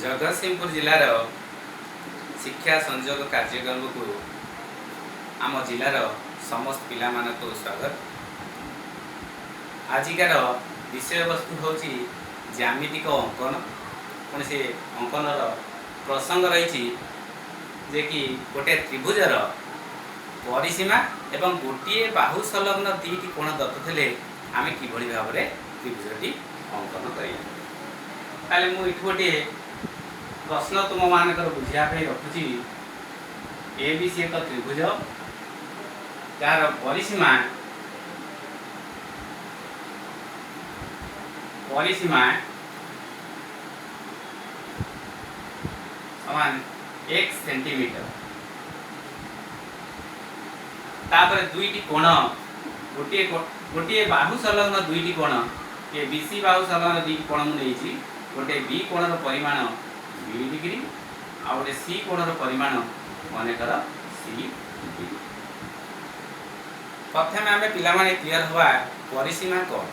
ଜଗତସିଂହପୁର ଜିଲ୍ଲାର ଶିକ୍ଷା ସଂଯୋଗ କାର୍ଯ୍ୟକ୍ରମକୁ ଆମ ଜିଲ୍ଲାର ସମସ୍ତ ପିଲାମାନଙ୍କୁ ସ୍ୱାଗତ। ଆଜିକାର ବିଷୟବସ୍ତୁ ହେଉଛି ଜ୍ୟାମିତିକ ଅଙ୍କନ। ପୁଣି ସେ ଅଙ୍କନର ପ୍ରସଙ୍ଗ ରହିଛି ଯେ କି ଗୋଟେ ତ୍ରିଭୁଜର ପରିସୀମା ଏବଂ ଗୋଟିଏ ବାହୁ ସଂଲଗ୍ନ ଦୁଇଟି କୋଣ ଦତ୍ତ ଥିଲେ ଆମେ କିଭଳି ଭାବରେ ତ୍ରିଭୁଜଟି ଅଙ୍କନ କରିବା। ତାହେଲେ ମୁଁ ଏଠୁ ଗୋଟିଏ ପ୍ରଶ୍ନ ତୁମମାନଙ୍କର ବୁଝିବା ପାଇଁ ରଖୁଛି। ଏ ବି ସି ଏକ ତ୍ରିଭୁଜ, ଯାହାର ପରିସୀମା ସମାନ ଏକ୍ସ ସେଣ୍ଟିମିଟର। ତାପରେ ଦୁଇଟି କୋଣ, ଗୋଟିଏ ବାହୁ ସଂଲଗ୍ନ ଦୁଇଟି କୋଣ, ଏ ବି ସି ବାହୁ ସଂଲଗ୍ନ ଦୁଇଟି କୋଣ ମୁଁ ନେଇଛି। ଗୋଟେ ବି କୋଣର ପରିମାଣ ବି ଡିଗ୍ରୀ, ଆଉ ଗୋଟେ ସି କୋଣର ପରିମାଣ ମନେକର ସି ଡିଗ୍ରୀ। ପ୍ରଥମେ ଆମେ ପିଲାମାନେ କ୍ଲିୟର ହେବା ପରିସୀମା କ'ଣ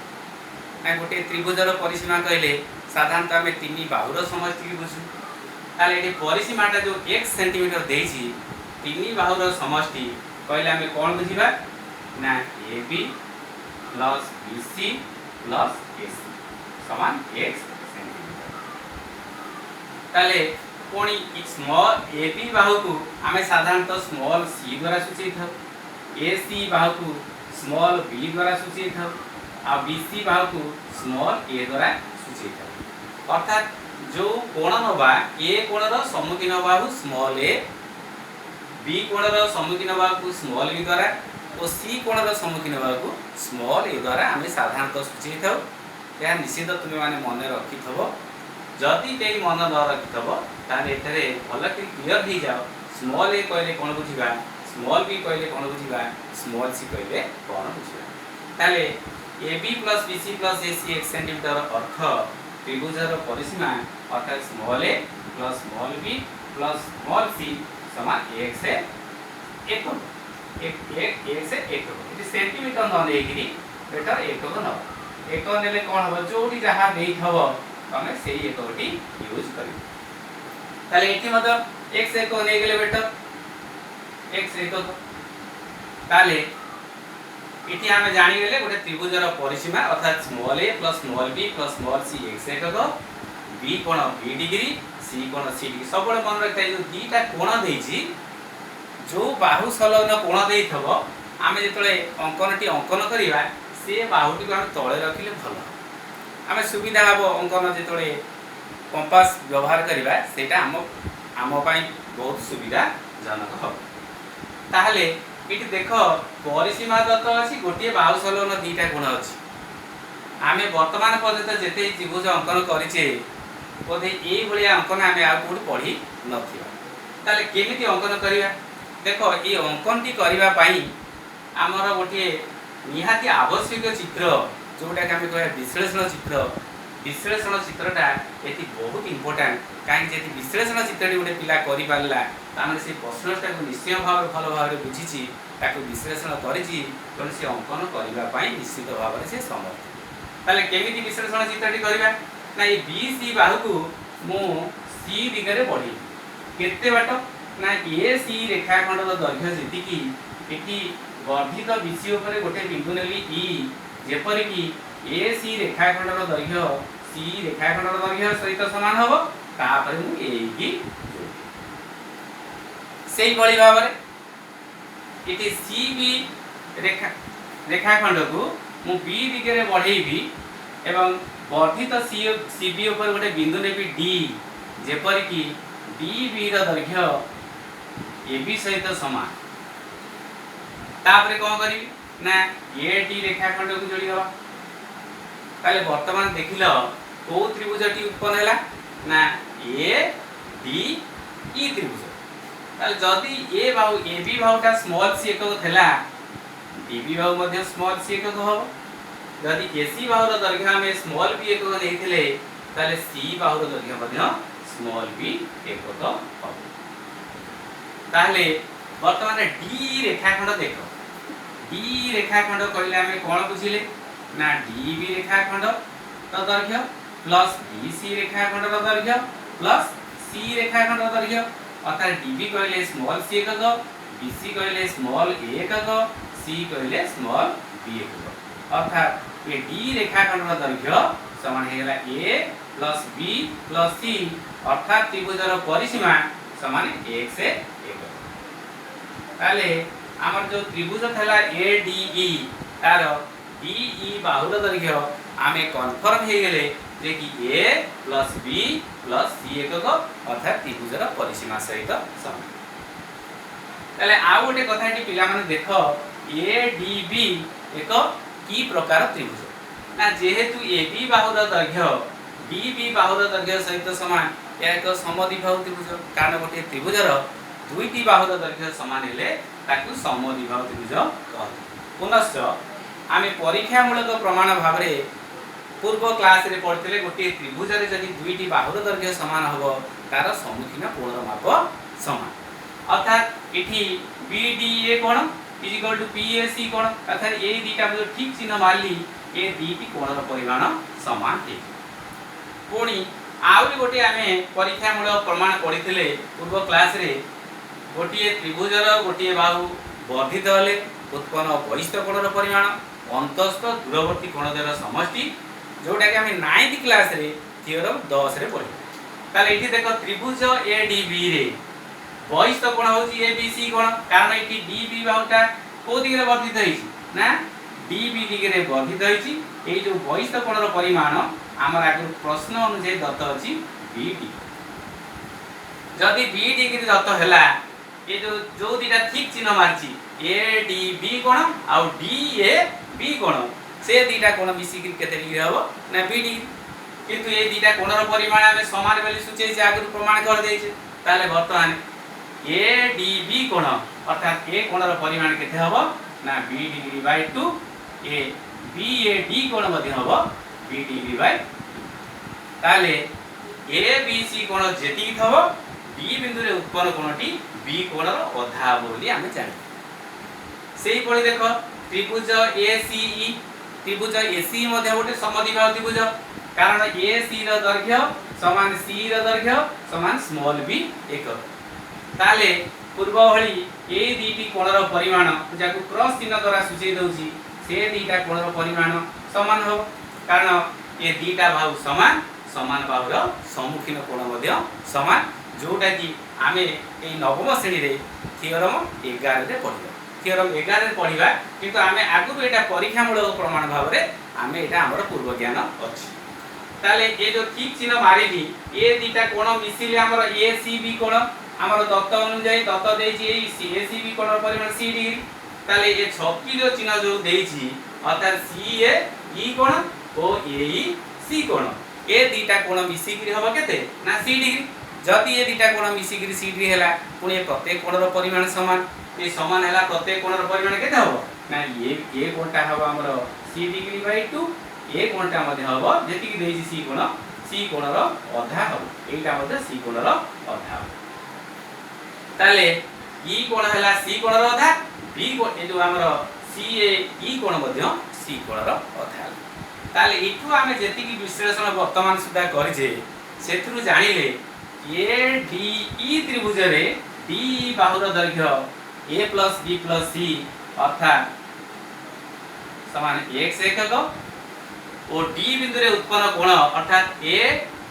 ନା। ଗୋଟିଏ ତ୍ରିଭୁଜର ପରିସୀମା କହିଲେ ସାଧାରଣତଃ ଆମେ ତିନି ବାହୁର ସମଷ୍ଟିକି ବୁଝୁ। ତାହେଲେ ଏଠି ପରିସୀମାଟା ଯେଉଁ ଏକ୍ସ ସେଣ୍ଟିମିଟର ଦେଇଛି, ତିନି ବାହୁର ସମଷ୍ଟି କହିଲେ ଆମେ କ'ଣ ବୁଝିବା ନା A B plus B C plus A C ସମାନ ଏକ୍ସ ସେଣ୍ଟିମିଟର। ତାହେଲେ ପୁଣି ସ୍ମଲ୍ ଏ ବି ବାହୁକୁ ଆମେ ସାଧାରଣତଃ ସ୍ମଲ୍ ସି ଦ୍ୱାରା ସୂଚେଇଥାଉ, ଏ ସି ବାହୁକୁ ସ୍ମଲ୍ ବି ଦ୍ୱାରା ସୂଚେଇଥାଉ, ଆଉ ବି ସି ବାହୁକୁ ସ୍ମଲ୍ ଏ ଦ୍ୱାରା ସୂଚେଇଥାଉ। ଅର୍ଥାତ୍ ଯେଉଁ କୋଣ ନେବା, ଏ କୋଣର ସମ୍ମୁଖୀନ ବାହୁ ସ୍ମଲ୍ ଏ, ବି କୋଣର ସମ୍ମୁଖୀନ ବାହୁକୁ ସ୍ମଲ୍ ବି ଦ୍ୱାରା ଓ ସି କୋଣର ସମ୍ମୁଖୀନ ବାହୁକୁ ସ୍ମଲ୍ ଏ ଦ୍ୱାରା ଆମେ ସାଧାରଣତଃ ସୂଚେଇଥାଉ। ଏହା ନିଶ୍ଚିତ ତୁମେମାନେ ମନେ ରଖିଥିବ। ଯଦି କେହି ମନେ ନ ରଖିଥିବ, ତାହେଲେ ଏଠାରେ ଭଲକରି କ୍ଲିଅର ହେଇଯାଅ, ସ୍ମଲ୍ ଏ କହିଲେ କ'ଣ ବୁଝିବା, ସ୍ମଲ୍ ବି କହିଲେ କ'ଣ ବୁଝିବା, ସ୍ମଲ୍ ସି କହିଲେ କ'ଣ ବୁଝିବା। ତାହେଲେ A B plus B C plus A C x centimetre ଅର୍ଥ ତ୍ରିଭୁଜର ପରିସୀମା, ଅର୍ଥାତ୍ small a plus small b plus small c ସମାନ ଏକ୍ସ ଏକକ, ଏକ୍ସ ଏକକ। ଏଠି ସେଣ୍ଟିମିଟର ନ ନେଇକିରି ବେଟର ଏକକ ନେବ। ଏକକ ନେଲେ କ'ଣ ହେବ? ଯୋଉଠି ଯାହା ଦେଇଥିବ, ତମେ ସେଇ ଏକକଟି ୟୁଜ୍ କରିବ। ତାହେଲେ ଏଠି ମଧ୍ୟ ଏକ୍ସ ଏକକ ନେଇଗଲେ ବେଟର, ଏକ୍ସ ଏକକ। ତାହେଲେ ଏଠି ଆମେ ଜାଣିଗଲେ ଗୋଟେ ତ୍ରିଭୁଜର ପରିସୀମା, ଅର୍ଥାତ୍ small a plus small b plus small c x ଏକକ, ବି କୋଣ ବି ଡିଗ୍ରୀ, ସି କୋଣ ସି ଡିଗ୍ରୀ। ସବୁବେଳେ ମନେ ରଖିଥାଏ, ଯୋଉ ଦିଟା କୋଣ ଦେଇଛି, ଯୋଉ ବାହୁ ସଂଲଗ୍ନ କୋଣ ଦେଇଥିବ, ଆମେ ଯେତେବେଳେ ଅଙ୍କନଟି ଅଙ୍କନ କରିବା, ସେ ବାହୁଟିକୁ ଆମେ ତଳେ ରଖିଲେ ଭଲ, ଆମେ ସୁବିଧା ହେବ। ଅଙ୍କନ ଯେତେବେଳେ କମ୍ପାସ ବ୍ୟବହାର କରିବା, ସେଇଟା ଆମ ପାଇଁ ବହୁତ ସୁବିଧାଜନକ ହେବ। ତାହେଲେ ଏଠି ଦେଖ, ପରିସୀମା ଦତ୍ତ ଅଛି, ଗୋଟିଏ ବାହୁ ସଂଲଗ୍ନ ଦିଟା କୋଣ ଅଛି। ଆମେ ବର୍ତ୍ତମାନ ପର୍ଯ୍ୟନ୍ତ ଯେତେ ତ୍ରିଭୁଜ ଅଙ୍କନ କରିଛେ, ବୋଧେ ଏଇଭଳିଆ ଅଙ୍କନ ଆମେ ଆଉ କେଉଁଠି ପଢ଼ି ନଥିବା। ତାହେଲେ କେମିତି ଅଙ୍କନ କରିବା? ଦେଖ, ଏଇ ଅଙ୍କନଟି କରିବା ପାଇଁ ଆମର ଗୋଟିଏ ନିହାତି ଆବଶ୍ୟକ ଚିତ୍ର, ଯେଉଁଟାକି ଆମେ କହିବା ବିଶ୍ଳେଷଣ ଚିତ୍ର। ବିଶ୍ଳେଷଣ ଚିତ୍ରଟା ଏଠି ବହୁତ ଇମ୍ପୋର୍ଟାଣ୍ଟ। କାହିଁକି? ଯଦି ବିଶ୍ଳେଷଣ ଚିତ୍ରଟି ଗୋଟେ ପିଲା କରିପାରିଲା, ତାମାନେ ସେ ପ୍ରଶ୍ନଟାକୁ ନିଶ୍ଚୟ ଭାବରେ ଭଲ ଭାବରେ ବୁଝିଛି, ତାକୁ ବିଶ୍ଳେଷଣ କରିଛି। ତେଣୁ ସେ ଅଙ୍କନ କରିବା ପାଇଁ ନିଶ୍ଚିତ ଭାବରେ ସେ ସମର୍ଥ। ତାହେଲେ କେମିତି ବିଶ୍ଳେଷଣ ଚିତ୍ରଟି କରିବା ନା, ଏଇ ବି ସି ବାହୁକୁ ମୁଁ ସି ଦିଗରେ ବଢ଼େଇବି। କେତେ ବାଟ ନା, ଏ ସି ରେଖାଖଣ୍ଡର ଦୈର୍ଘ୍ୟ ଯେତିକି। ଏଠି ବର୍ଦ୍ଧିତ ବି ସି ଉପରେ ଗୋଟେ ବିନ୍ଦୁ ନେଲି ଇ, ଯେପରିକି ଏ ସି ରେଖାଖଣ୍ଡର ଦୈର୍ଘ୍ୟ ସି ରେଖାଖଣ୍ଡର ଦୈର୍ଘ୍ୟ ସହିତ ସମାନ ହେବ। ତାପରେ ମୁଁ ଏଇକି ଯୋଡ଼ିବି। ସେଇଭଳି ଭାବରେ ଏଠି ସି ବି ରେଖାଖଣ୍ଡକୁ ମୁଁ ବି ଦିଗରେ ବଢ଼େଇବି ଏବଂ ବର୍ଦ୍ଧିତ ସି ବି ଉପରେ ଗୋଟେ ବିନ୍ଦୁ ନେବି ଡି, ଯେପରିକି ଡି ବି ର ଦୈର୍ଘ୍ୟ ଏ ବି ସହିତ ସମାନ। ତାପରେ କ'ଣ କରିବି ନା, ଏ ଡି ରେଖାଖଣ୍ଡକୁ ଯୋଡ଼ିଦେବା। ତାହେଲେ ବର୍ତ୍ତମାନ ଦେଖିଲ କୋଉ ତ୍ରିଭୁଜଟି ଉତ୍ପନ୍ନ ହେଲା ନା, ଏ ଡି ଇ ତ୍ରିଭୁଜ। ତାହେଲେ ଯଦି ଏ ବାହୁ, ଏ ବି ବାହୁଟା ସ୍ମଲ୍ ସି ଏକକ ଥିଲା, ଡି ବି ବାହୁ ମଧ୍ୟ ସ୍ମଲ୍ ସି ଏକକ ହେବ। ଯଦି ଏ ସି ବାହୁର ଦୈର୍ଘ୍ୟ ଆମେ ସ୍ମଲ୍ ବି ଏକକ ନେଇଥିଲେ, ତାହେଲେ ସି ବାହୁର ଦୈର୍ଘ୍ୟ ମଧ୍ୟ ସ୍ମଲ୍ ବି ଏକକ ହେବ। ତାହେଲେ ବର୍ତ୍ତମାନ ଡି ରେଖାଖଣ୍ଡ ଦେଖ। ଡି ରେଖାଖଣ୍ଡ କହିଲେ ଆମେ କ'ଣ ବୁଝିଲେ ନା, ଡି ବି ରେଖାଖଣ୍ଡ ଦୈର୍ଘ୍ୟ ପ୍ଲସ୍ ବି ସି ରେଖାଖଣ୍ଡର ଦୈର୍ଘ୍ୟ ପ୍ଲସ୍ ସି ରେଖାଖଣ୍ଡର ଦୈର୍ଘ୍ୟ। ଅର୍ଥାତ୍ ଡିବି କହିଲେ ସ୍ମଲ୍ ସି ଏକକ, ବିସି କହିଲେ ସ୍ମଲ୍ ଏ ଏକକ, ସି କହିଲେ ସ୍ମଲ୍ ବି ଏକକ। ଅର୍ଥାତ୍ ଏ ଡି ରେଖାଖଣ୍ଡର ଦୈର୍ଘ୍ୟ ସମାନ ହେଇଗଲା A plus B plus C, ଅର୍ଥାତ୍ ତ୍ରିଭୁଜର ପରିସୀମା ସମାନ ଏକ୍ସ ଏକକ। ତାହେଲେ ଆମର ଯେଉଁ ତ୍ରିଭୁଜ ଥିଲା ଏ ଡି ଇ, ତାର ଡି ଇ ବାହୁର ଦୈର୍ଘ୍ୟ ଆମେ କନଫର୍ମ ହେଇଗଲେ ଯେ କି A plus B plus C ଏକକ, ଅର୍ଥାତ୍ ତ୍ରିଭୁଜର ପରିସୀମା ସହିତ ସମାନ। ତାହେଲେ ଆଉ ଗୋଟେ କଥା ଏଠି ପିଲାମାନେ ଦେଖ, ଏ ଡି ବି ଏକ କି ପ୍ରକାର ତ୍ରିଭୁଜ ନା, ଯେହେତୁ ଏ ବି ବାହୁର ଦୈର୍ଘ୍ୟ ଡି ବି ବାହୁର ଦୈର୍ଘ୍ୟ ସହିତ ସମାନ, ଏହା ଏକ ସମଦ୍ୱିବାହୁ ତ୍ରିଭୁଜ। କାରଣ ଗୋଟିଏ ତ୍ରିଭୁଜର ଦୁଇଟି ବାହୁର ଦୈର୍ଘ୍ୟ ସମାନ ହେଲେ ତାକୁ ସମଦ୍ୱିବାହୁ ତ୍ରିଭୁଜ କହନ୍ତି। ପୁନଶ୍ଚ ଆମେ ପରୀକ୍ଷାମୂଳକ ପ୍ରମାଣ ଭାବରେ ପୂର୍ବ କ୍ଲାସରେ ପଢ଼ିଥିଲେ, ଗୋଟିଏ ତ୍ରିଭୁଜରେ ଯଦି ଦୁଇଟି ବାହୁର ଦୈର୍ଘ୍ୟ ସମାନ ହେବ, ତାର ସମ୍ମୁଖୀନ କୋଣର ମାପ ସମାନ। ଅର୍ଥାତ୍ ଏଠି ବି ଡି ଏ କୋଣ is equal to P A C କୋଣ, ଅର୍ଥାତ୍ ଏଇ ଦୁଇଟା ମୁଁ ଠିକ ଚିହ୍ନ ମାରିଲି, ଏ ଦୁଇଟି କୋଣର ପରିମାଣ ସମାନ ହେଇଯିବ। ପୁଣି ଆହୁରି ଗୋଟିଏ ଆମେ ପରୀକ୍ଷାମୂଳକ ପ୍ରମାଣ ପଢ଼ିଥିଲେ ପୂର୍ବ କ୍ଲାସରେ, ଗୋଟିଏ ତ୍ରିଭୁଜର ଗୋଟିଏ ବାହୁ ବର୍ଦ୍ଧିତ ହେଲେ ଉତ୍ପନ୍ନ ବହିସ୍ଥ କୋଣର ପରିମାଣ ଅନ୍ତସ୍ଥ ଦୂରବର୍ତ୍ତୀ କୋଣଦ୍ୱୟର ସମଷ୍ଟି, ଯେଉଁଟାକି ଆମେ ନାଇନ୍ଥ କ୍ଲାସରେ ଥିଓରମ୍ 10ରେ ପଢ଼ିବା। ତାହେଲେ ଏଠି ଦେଖ, ତ୍ରିଭୁଜ ଏ ଡି ବି ରେ ବହିସ୍ଥ କୋଣ ହେଉଛି ଏ ବି ସି କୋଣ, କାରଣ ଏଠି ଡି ବି ବାହୁଟା କୋଉ ଦିଗରେ ବର୍ଦ୍ଧିତ ହେଇଛି ନା ଡି ବି ଦିଗରେ ବର୍ଦ୍ଧିତ ହେଇଛି। ଏଇ ଯେଉଁ ବହିସ୍ଥ କୋଣର ପରିମାଣ ଆମର ଆଗରୁ ପ୍ରଶ୍ନ ଅନୁଯାୟୀ ଦତ୍ତ ଅଛି ବି ଡି। ଯଦି ବି ଡିଗ୍ରୀ ଦତ୍ତ ହେଲା, ଏ ଯୋଉ ଯୋଉ ଦିଟା ଠିକ ଚିହ୍ନ ମାରିଛି, ଏ ଡି ବି କୋଣ ଆଉ ଡି ଏ ବି କୋଣ, ସେ ଦିଟା କୋଣ ମିଶିକିରି କେତେ ଡିଗ୍ରୀ ହବ ନା ବି ଡିଗ୍ରୀ। କିନ୍ତୁ ଏ ଦିଟା କୋଣର ପରିମାଣ ଆମେ ସମାନ ବୋଲି ସୂଚେଇଛେ, ଆଗରୁ ପ୍ରମାଣ କରିଦେଇଛେ। ତାହେଲେ ବର୍ତ୍ତମାନ ଏ ଡି ବି କୋଣ, ଅର୍ଥାତ୍ ଏ କୋଣର ପରିମାଣ କେତେ ହବ ନା B degree by two. A B A D କୋଣ ମଧ୍ୟ ହବ ବି ଡିଗ୍ରୀ ବାଇ ଟୁ। ତାହେଲେ ଏ ବି ସି କୋଣ ଯେତିକି ଥବ, ଡି ବିନ୍ଦୁରେ ଉତ୍ପନ୍ନ କୋଣଟି ବି କୋଣର ଅଧା ହବ ବୋଲି ଆମେ ଜାଣିବା। ସେଇଭଳି ଦେଖ, ତ୍ରିଭୁଜ A C E. ତ୍ରିଭୁଜ A C ମଧ୍ୟ ଗୋଟେ ସମଦ୍ୱିବାହୁ ତ୍ରିଭୁଜ, କାରଣ ଏ ସି ର ଦୈର୍ଘ୍ୟ ସମାନ ସି ର ଦୈର୍ଘ୍ୟ ସମାନ ସ୍ମଲ୍ ବି ଏକକ। ତାହେଲେ ପୂର୍ବ ଭଳି ଏଇ ଦୁଇଟି କୋଣର ପରିମାଣ, ଯାହାକୁ କ୍ରସ୍ ଚିହ୍ନ ଦ୍ୱାରା ସୂଚେଇ ଦେଉଛି, ସେ ଦୁଇଟା କୋଣର ପରିମାଣ ସମାନ ହେବ, କାରଣ ଏ ଦୁଇଟା ବାହୁ ସମାନ, ସମାନ ବାହୁର ସମ୍ମୁଖୀନ କୋଣ ମଧ୍ୟ ସମାନ, ଯୋଉଟାକି ଆମେ ଏଇ ନବମ ଶ୍ରେଣୀରେ ଥିଓରମ 11ରେ ପଢ଼ିବା। ଥିଓରମ 11ରେ ପଢ଼ିବା, କିନ୍ତୁ ଆମେ ଆଗରୁ ଏଇଟା ପରୀକ୍ଷାମୂଳକ ପ୍ରମାଣ ଭାବରେ ଆମେ ଏଇଟା ଆମର ପୂର୍ବ ଜ୍ଞାନ ଅଛି। ତାହେଲେ ଏ ଯୋଉ ଠିକ ଚିହ୍ନ ମାରିଲି, ଏ ଦିଟା କୋଣ ମିଶିଲେ ଆମର ଏ ସି ବି କୋଣ, ଆମର ଦତ୍ତ ଅନୁଯାୟୀ ଦତ୍ତ ଦେଇଛି ଏଇ ଏ ସି ବି କୋଣର ପରିମାଣ ସି ଡିଗ୍ରୀ। ତାହେଲେ ଏ ଛକିର ଚିହ୍ନ ଯୋଉ ଦେଇଛି, ଅର୍ଥାତ୍ ସି ଏ ଇ କୋଣ ଓ ଏ ଇ ସି କୋଣ, ଏ ଦିଟା କୋଣ ମିଶିକିରି ହବ କେତେ ନା ସି ଡିଗ୍ରୀ। ଯଦି ଏ ଦିଟା କୋଣ ମିଶିକିରି ସି ଡିଗ୍ରୀ ହେଲା, ପୁଣି ଏ ପ୍ରତ୍ୟେକ କୋଣର ପରିମାଣ ସମାନ। ଏ ସମାନ ହେଲା, ପ୍ରତ୍ୟେକ କୋଣର ପରିମାଣ କେତେ ହବ ନା ଏ କୋଣଟା ହବ ଆମର ସି ଡିଗ୍ରୀ ବାଇ ଟୁ, ଏ କୋଣଟା ମଧ୍ୟ ହବ ଯେତିକି ଦେଇଛି ସି କୋଣ, ସି କୋଣର ଅଧା ହବ। ଏଇଟା ମଧ୍ୟ ସି କୋଣର ଅଧା ହବ। ତାହେଲେ ଇ କୋଣ ହେଲା ସି କୋଣର ଅଧା, ବି ଏ ଯୋଉ ଆମର ସି ଏ ଇ କୋଣ ମଧ୍ୟ ସି କୋଣର ଅଧା ହେଲା। ତାହେଲେ ଏଠୁ ଆମେ ଯେତିକି ବିଶ୍ଳେଷଣ ବର୍ତ୍ତମାନ ସୁଦ୍ଧା କରିଛେ, ସେଥିରୁ ଜାଣିଲେ A D E ତ୍ରିଭୁଜରେ D E ବାହୁର ଦୈର୍ଘ୍ୟ A plus B plus C, ଅର୍ଥାତ୍ ସମାନ ଏକ୍ସ ଏକକ ଓ ଡି ବିନ୍ଦୁରେ ଉତ୍ପନ୍ନ କୋଣ, ଅର୍ଥାତ୍ ଏ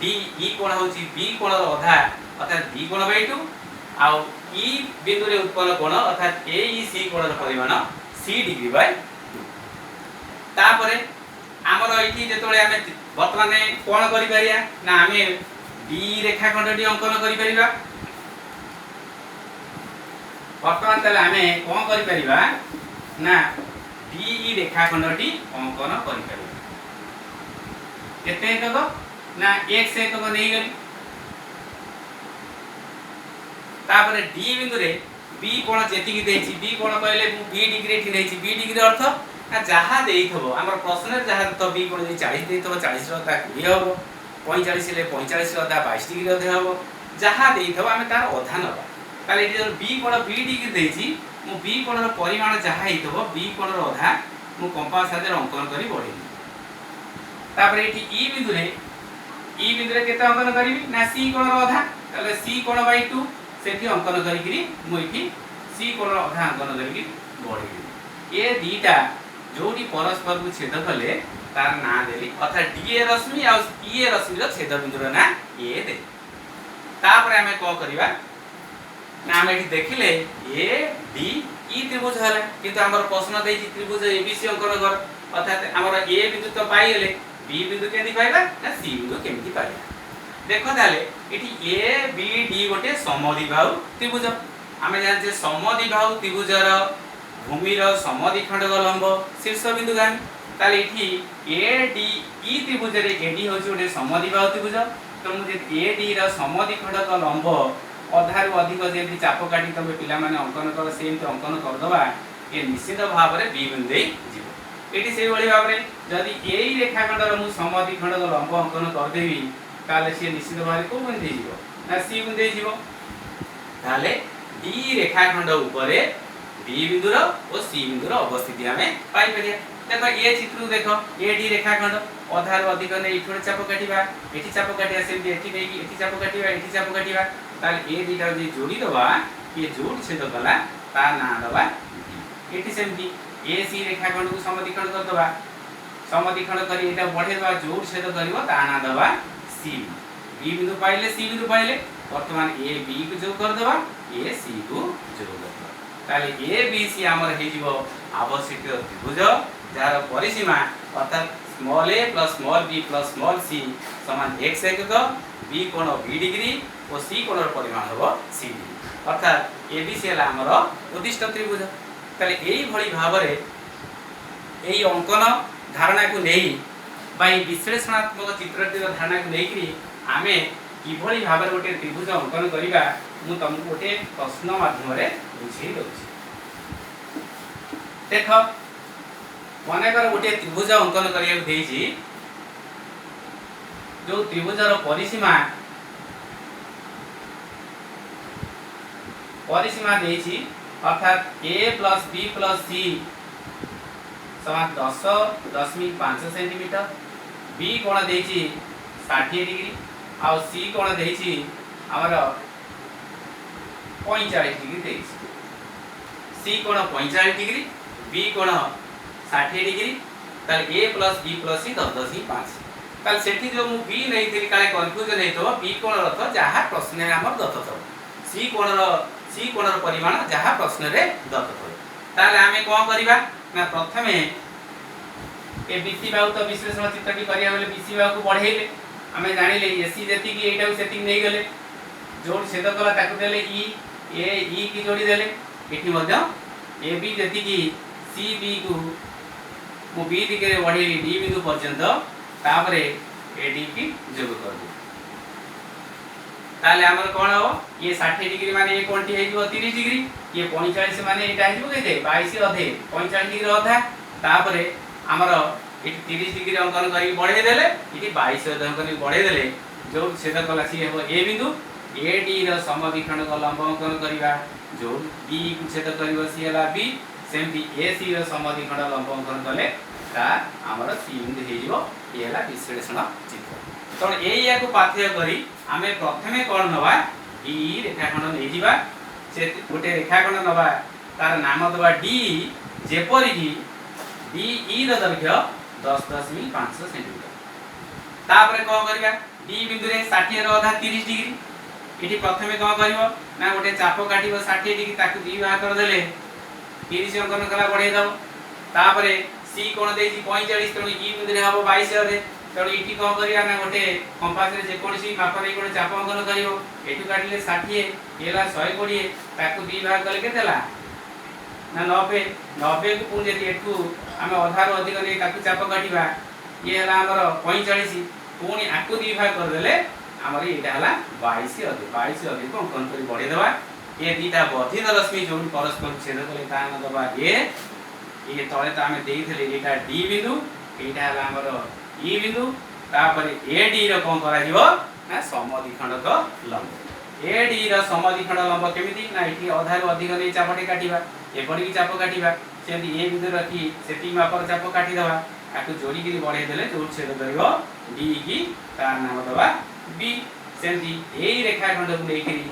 ଡି ଇ କୋଣ ହେଉଛି ବି କୋଣର ଅଧା, ଅର୍ଥାତ୍ ବି କୋଣ ବାଇ ଟୁ, ଆଉ ଇ ବିନ୍ଦୁରେ ଉତ୍ପନ୍ନ କୋଣ, ଅର୍ଥାତ୍ ଏ ଇ ସି କୋଣର ପରିମାଣ ସି ଡିଗ୍ରୀ ବାଇ ଟୁ। ତାପରେ ଆମର ଏଇଠି ଯେତେବେଳେ ଆମେ ବର୍ତ୍ତମାନ କ'ଣ କରିପାରିବା ନା ଆମେ ଡି ରେଖାଖଣ୍ଡଟି ଅଙ୍କନ କରିପାରିବା ବର୍ତ୍ତମାନ। ତାହେଲେ ଆମେ କ'ଣ କରିପାରିବା ନା ଡି ଇ ରେଖାଖଣ୍ଡଟି ଅଙ୍କନ କରିପାରିବା। କେତେ ଏକକ ନା ଏକ୍ସ ଏକକ ନେଇଗଲି। ତାପରେ ଡି ବିନ୍ଦୁରେ ବି କୋଣ ଯେତିକି ଦେଇଛି, ବି କୋଣ କହିଲେ ମୁଁ ବି ଡିଗ୍ରୀ ଏଠି ନେଇଛି। ବି ଡିଗ୍ରୀ ଅର୍ଥ ନା ଯାହା ଦେଇଥିବ, ଆମର ପ୍ରଶ୍ନରେ ଯାହା ଦେଇଥିବ, ବି କୋଣ ଯଦି 40 ଦେଇଥିବ, 40ର ଅଧା 20 ହେବ, 45 ହେଲେ 45ର ଅଧା 22 ଡିଗ୍ରୀ ଅଧେ ହେବ। ଯାହା ଦେଇଥିବ ଆମେ ତାର ଅଧା ନେବା। ତାହେଲେ ଏଠି ଯଦି ବି କୋଣ ବି ଡିଗ୍ରୀ ଦେଇଛି, ମୁଁ ବି କୋଣର ପରିମାଣ ଯାହା ହେଇଥିବ, ବି କୋଣର ଅଧା ମୁଁ କମ୍ପାସ ସାହାଯ୍ୟରେ ଅଙ୍କନ କରି ବଢ଼େଇବି। ତାପରେ ଏଠି ଇ ବିନ୍ଦୁରେ, ଇ ବିନ୍ଦୁରେ କେତେ ଅଙ୍କନ କରିବି ନା ସି କୋଣର ଅଧା। ତାହେଲେ ସି କୋଣ ବାଇ ଟୁ ସେଠି ଅଙ୍କନ କରିକିରି ମୁଁ ଏଠି ସି କୋଣର ଅଧା ଅଙ୍କନ କରିକି ବଢ଼େଇଦେବି। ଏ ଦିଟା ଯୋଉଠି ପରସ୍ପରକୁ ଛେଦ କଲେ ତାର ନାଁ ଦେଲି, ଅର୍ଥାତ୍ ଡି ଏ ରଶ୍ମି ଆଉ ଇ ଏ ରଶ୍ମିର ଛେଦ ବିନ୍ଦୁର ନାଁ ଏ ଦେଲି। ତାପରେ ଆମେ କ'ଣ କରିବା ନା ଆମେ ଏଠି ଦେଖିଲେ ଏ ଡି ଇ ତ୍ରିଭୁଜ ହେଲା, କିନ୍ତୁ ଆମର ପ୍ରଶ୍ନ ଦେଇଛି ତ୍ରିଭୁଜ ଏ ବି ସି ଅଙ୍କନ କର। ଅର୍ଥାତ୍ ଆମର ଏ ବିନ୍ଦୁ ତ ପାଇଗଲେ, ବି ବିନ୍ଦୁ କେମିତି ପାଇବା ନା ସି ବିନ୍ଦୁ କେମିତି ପାଇବା? ଦେଖ, ତାହେଲେ ଏଠି ଏ ବି ଡି ଗୋଟେ ସମଦ୍ୱିବାହୁ ତ୍ରିଭୁଜ। ଆମେ ଜାଣିଛେ ସମଦ୍ୱିବାହୁ ତ୍ରିଭୁଜର ଭୂମିର ସମଦ୍ୱିଖଣ୍ଡକ ଲମ୍ବ ଶୀର୍ଷ ବିନ୍ଦୁଗାମୀ। ତାହେଲେ ଏଠି A D E ତ୍ରିଭୁଜରେ A D ହେଉଛି ଗୋଟେ ସମଦ୍ୱିବାହୁ ତ୍ରିଭୁଜ। ତେଣୁ ଯଦି ଏ ଡି ର ସମଦ୍ୱିଖଣ୍ଡକ ଲମ୍ବ ଅଧାରୁ ଅଧିକ ଯେମିତି ଚାପ କାଟି ତମେ ପିଲାମାନେ ଅଙ୍କନ କର, ସେମିତି ଅଙ୍କନ କରିଦେବା, ଏ ନିଶ୍ଚିତ ଭାବରେ ବି ବିନ୍ଦୁ ଦେଇ ଯିବ। ଏଠି ସେଇଭଳି ଭାବରେ ଯଦି ଏଇ ରେଖାଖଣ୍ଡର ମୁଁ ସମଦ୍ୱିଖଣ୍ଡକ ଲମ୍ବ ଅଙ୍କନ କରିଦେବି, ତାହେଲେ ସିଏ ନିଶ୍ଚିତ ଭାବରେ କୋଉ ବିନ୍ଦୁ ଦେଇଯିବ ନା ସି ବିନ୍ଦୁ ଦେଇଯିବ। ତାହେଲେ ଡି ରେଖାଖଣ୍ଡ ଉପରେ ବି ବିନ୍ଦୁର ଓ ସି ବିନ୍ଦୁର ଅବସ୍ଥିତି ଆମେ ପାଇପାରିବା। ଦେଖ, ଏ ଚିତ୍ରକୁ ଦେଖ। ଏ ଡି ରେଖାଖଣ୍ଡ ଅଧାରୁ ଅଧିକ ନେଇ ଏଠି ଗୋଟେ ଚାପ କାଟିବା, ଏଠି ଚାପ କାଟିବା, ସେମିତି ଏଠି ନେଇକି ଏଠି ଚାପ କାଟିବା, ଏଠି ଚାପ କାଟିବା। ତାହେଲେ ଏ ଦିଟା ଯଦି ଯୋଡ଼ିଦେବା, ଇଏ ଯୋଉଠି ଛେଦ କଲା ତା ନାଁ ଦେବା ଡି। ଏଠି ସେମିତି ଏ ସି ରେଖାଖଣ୍ଡକୁ ସମଦ୍ୱିଖଣ୍ଡ କରିଦେବା। ସମଦ୍ୱିଖଣ୍ଡ କରି ଏଇଟା ବଢ଼େଇଦେବା, ଯୋଉଠି ଛେଦ କରିବ ତା ନାଁ ଦେବା ସି। ବି ବିନ୍ଦୁ ପାଇଲେ, ସି ବିନ୍ଦୁ ପାଇଲେ। ବର୍ତ୍ତମାନ ଏ ବି କୁ ଯୋଗ କରିଦେବା, ଏ ସି କୁ ଯୋଗ କରିଦେବା। ତାହେଲେ ଏ ବି ସି ଆମର ହେଇଯିବ ଆବଶ୍ୟକୀୟ ତ୍ରିଭୁଜ, ଯାହାର ପରିସୀମା ଅର୍ଥାତ୍ small a plus small b plus small c ସମାନ ଏକ୍ସ ଏକକ, ବି କୋଣ ବି ଡିଗ୍ରୀ ଓ ସି କୋଣର ପରିମାଣ ହେବ ସି ଡିଗ୍ରୀ। ଅର୍ଥାତ୍ ଏ ବି ସି ହେଲା ଆମର ଉଦ୍ଦିଷ୍ଟ ତ୍ରିଭୁଜ। ତାହେଲେ ଏଇଭଳି ଭାବରେ ଏଇ ଅଙ୍କନ ଧାରଣାକୁ ନେଇ ବା ଏଇ ବିଶ୍ଳେଷଣାତ୍ମକ ଚିତ୍ରଟିର ଧାରଣାକୁ ନେଇକରି ଆମେ କିଭଳି ଭାବରେ ଗୋଟେ ତ୍ରିଭୁଜ ଅଙ୍କନ କରିବା, ମୁଁ ତମକୁ ଗୋଟେ ପ୍ରଶ୍ନ ମାଧ୍ୟମରେ ବୁଝେଇ ଦେଉଛି। ଦେଖ, ମନେକର ଗୋଟିଏ ତ୍ରିଭୁଜ ଅଙ୍କନ କରିବାକୁ ଦେଇଛି, ଯୋଉ ତ୍ରିଭୁଜର ପରିସୀମା ଦେଇଛି, ଅର୍ଥାତ୍ a plus b plus c ସମାନ 10.5 ସେଣ୍ଟିମିଟର, ବି କୋଣ ଦେଇଛି 60 ଡିଗ୍ରୀ ଆଉ ସି କୋଣ ଦେଇଛି ଆମର 45 ଡିଗ୍ରୀ ଦେଇଛି। ସି କୋଣ 45 ଡିଗ୍ରୀ, ବି କୋଣ 60 ଡିଗ୍ରୀ। ତାହେଲେ a plus b plus c 10.5। ତାହେଲେ ସେଠି ଯେଉଁ ମୁଁ ବି ନେଇଥିଲି, କାଳେ କନଫ୍ୟୁଜନ ହେଇଥିବ, ବି କୋଣର ଅର୍ଥ ଯାହା ପ୍ରଶ୍ନରେ ଆମର ଦତ୍ତ ଥିବ, ସି କୋଣର ପରିମାଣ ଯାହା ପ୍ରଶ୍ନରେ ଦତ୍ତ ଥିବ। ତାହେଲେ ଆମେ କ'ଣ କରିବା ନା ପ୍ରଥମେ ଏ ବିସି ବାହୁ ତ ବିଶ୍ଳେଷଣ ଚିତ୍ରଟି କରିବା ବୋଲେ ବିସି ବାହୁକୁ ବଢ଼େଇଲେ, ଆମେ ଜାଣିଲେ ଏସି ଯେତିକି ଏଇଟାକୁ ସେତିକି ନେଇଗଲେ, ଯୋଉଠି ଛେଦ କଲା ତାକୁ ଦେଲେ ଇ, ଏ ଇ କି ଯୋଡ଼ି ଦେଲେ। ଏଠି ମଧ୍ୟ ଏ ବି ଯେତିକି ସି ବି କୁ ମୁଁ ବି ଦିଗରେ ବଢ଼େଇଲି ଡି ବିନ୍ଦୁ ପର୍ଯ୍ୟନ୍ତ, ତାପରେ ଏ ଡି କି ଯୋଗ କରିଦେବି। ତାହେଲେ ଆମର କ'ଣ ହବ? ଇଏ 60 ଡିଗ୍ରୀ ମାନେ ଏ କୋଣଟି ହେଇଯିବ 30 ଡିଗ୍ରୀ। ଇଏ 45 ମାନେ ଏଇଟା ହେଇଯିବ କେତେ? 22 ଅଧେ, 45 ଡିଗ୍ରୀ ଅଧା। ତାପରେ ଆମର ଏଠି 30 ଡିଗ୍ରୀ ଅଙ୍କନ କରିକି ବଢ଼େଇ ଦେଲେ, ଏଠି 22 ଅଧେ ଅଙ୍କନ କରିକି ବଢ଼େଇ ଦେଲେ, ଯୋଉ ଛେଦ କଲା ସିଏ ହେବ ଏ ବିନ୍ଦୁ। ଏ ଡି ର ସମଦ୍ୱିଖଣ୍ଡକ ଲମ୍ବ ଅଙ୍କନ କରିବା, ଯୋଉ ଡି କୁ ଛେଦ କରିବ ସିଏ ହେଲା ବି। ସେମିତି ଏ ସି ର ସମଦ୍ୱିଖଣ୍ଡ ଲମ୍ବ ଅଙ୍କନ କଲେ ତା ଆମର ସି ବିନ୍ଦୁ ହେଇଯିବ। ଇଏ ହେଲା ବିଶ୍ଳେଷଣ ଚିତ୍ର। ତେଣୁ ଏଇଆକୁ ପାଥେୟ କରି ଆମେ ପ୍ରଥମେ କ'ଣ ନେବା? ଡି ରେଖାଖଣ୍ଡ ନେଇଯିବା। ସେ ଗୋଟେ ରେଖାଖଣ୍ଡ ନେବା, ତାର ନାମ ଦେବା ଡି, ଯେପରିକି ଡି ଇ ର ଦୈର୍ଘ୍ୟ 10.5 ସେଣ୍ଟିମିଟର। ତାପରେ କ'ଣ କରିବା? ଡି ବିନ୍ଦୁରେ 60ର ଅଧା 30 ଡିଗ୍ରୀ। ଏଠି ପ୍ରଥମେ କ'ଣ କରିବ ନା ଗୋଟେ ଚାପ କାଟିବ 60 ଡିଗ୍ରୀ, ତାକୁ ଦୁଇ ଭାଗ କରିଦେଲେ 30 ଅଙ୍କନ କଲା, ବଢ଼େଇ ଦେବ। ତାପରେ ସି କୋଣ ଦେଇଛି 45, ତେଣୁ ଇ ବିନ୍ଦୁରେ ହେବ 22 ଅଧେ। ତେଣୁ ଏଠି କ'ଣ କରିବା ନା ଗୋଟେ କମ୍ପାସରେ ଯେକୌଣସି ମାପ ନେଇ ଗୋଟେ ଚାପ ଅଙ୍କନ କରିବ। ଏଠୁ କାଟିଲେ 60, ଇଏ ହେଲା 120। ତାକୁ ଦୁଇ ଭାଗ କଲେ କେତେ ହେଲା ନା 90। 90କୁ ପୁଣି ଯଦି ଏଠୁ ଆମେ ଅଧାରୁ ଅଧିକ ନେଇ ତାକୁ ଚାପ କାଟିବା, ଇଏ ହେଲା ଆମର 45। ପୁଣି ଆକୁ ଦୁଇ ଭାଗ କରିଦେଲେ ଆମର ଏଇଟା ହେଲା 22 ଅଧେ। 22 ଅଧେକୁ ଅଙ୍କନ କରି ବଢ଼େଇଦେବା। ଏ ଦିଟା ବର୍ଦ୍ଧିତ ରଶ୍ମି ଯୋଉଠି ପରସ୍ପର ଛେଦ କଲେ ତା ନାଁ ଦେବା ଏ। ଇଏ ତଳେ ତ ଆମେ ଦେଇଥିଲେ, ଏଇଟା ଡି ବିନ୍ଦୁ, ଏଇଟା ହେଲା ଆମର ଇ ବିନ୍ଦୁ। ତାପରେ ଏ ଡି ର କ'ଣ କରାଯିବ ନା ସମଦ୍ୱିଖଣ୍ଡକ ଲମ୍ବ। ଏ ଡି ର ସମଦ୍ୱିଖଣ୍ଡ ଲମ୍ବ କେମିତି ନା ଏଠି ଅଧାରୁ ଅଧିକ ନେଇ ଚାପଟି କାଟିବା, ଏପରିକି ଚାପ କାଟିବା, ସେମିତି ଏ ବିନ୍ଦୁ ରଖି ସେତିକି ମାପର ଚାପ କାଟିଦେବା। ତାକୁ ଯୋଡ଼ିକିରି ବଢ଼େଇ ଦେଲେ ଯୋଉଠି ଛେଦ କରିବ ଡି କି, ତାର ନାମ ଦେବା ବି। ସେମିତି ଏଇ ରେଖାଖଣ୍ଡକୁ ନେଇକିରି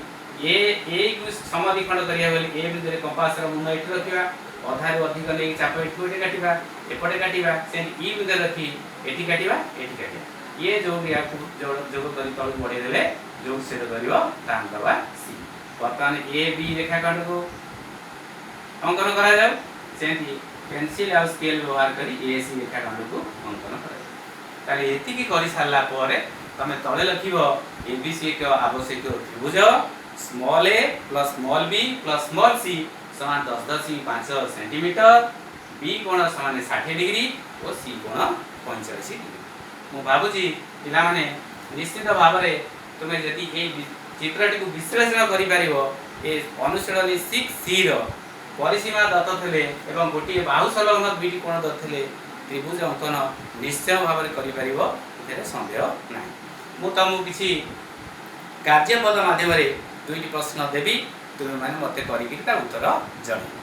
ଏ ଏକୁ ସମଦ୍ୱିଖଣ୍ଡ କରିବା ବୋଲି ଏ ବିନ୍ଦୁରେ କମ୍ପାସର ମୁନ ଏଠି ରଖିବା, ଅଧାରୁ ଅଧିକ ନେଇକି ଚାପ ଏଠୁ ଏଠି କାଟିବା, ଏପଟେ କାଟିବା। ସେମିତି ଇ ବିନ୍ଦୁରେ ରଖି ଏଠି କାଟିବା, ଏଠି କାଟିବା। ଇଏ ଯୋଉଠି ୟାକୁ ଯୋଗ କରି ତଳକୁ ବଢ଼େଇ ଦେଲେ ଯୋଉଠି ଛେଦ କରିବ, ତାହା ଦେବା ସି। ବର୍ତ୍ତମାନ ଏ ବି ରେଖାଖଣ୍ଡକୁ ଅଙ୍କନ କରାଯାଉ। ସେମିତି ପେନସିଲ ଆଉ ସ୍କେଲ ବ୍ୟବହାର କରି ଏ ସି ରେଖାଖଣ୍ଡକୁ ଅଙ୍କନ କରାଯାଉ। ତାହେଲେ ଏତିକି କରିସାରିଲା ପରେ ତମେ ତଳେ ଲେଖିବ, ଏ ବି ସି ଏକ ଆବଶ୍ୟକୀୟ ତ୍ରିଭୁଜ, small a plus small b plus small c ସମାନ 10.5 ସେଣ୍ଟିମିଟର, ବି କୋଣ ସମାନ 60 ଡିଗ୍ରୀ ଓ ସି କୋଣ 45 ଡିଗ୍ରୀ। ମୁଁ ଭାବୁଛି ପିଲାମାନେ, ନିଶ୍ଚିତ ଭାବରେ ତୁମେ ଯଦି ଏଇ ଚିତ୍ରଟିକୁ ବିଶ୍ଳେଷଣ କରିପାରିବ, ଏ ଅନୁଶୀଳନୀ 6 ସିର ପରିସୀମା ଦତ୍ତ ଥିଲେ ଏବଂ ଗୋଟିଏ ବାହୁ ସଂଲଗ୍ନ ଦୁଇଟି କୋଣ ଦତ୍ତ ଥିଲେ ତ୍ରିଭୁଜ ଅଙ୍କନ ନିଶ୍ଚୟ ଭାବରେ କରିପାରିବ, ଏଥିରେ ସନ୍ଦେହ ନାହିଁ। ମୁଁ ତମକୁ କିଛି କାର୍ଯ୍ୟପଦ ମାଧ୍ୟମରେ ଦୁଇଟି ପ୍ରଶ୍ନ ଦେବି, ତୁମେମାନେ ମୋତେ କରିକିରି ତା ଉତ୍ତର ଜଣାଇବ।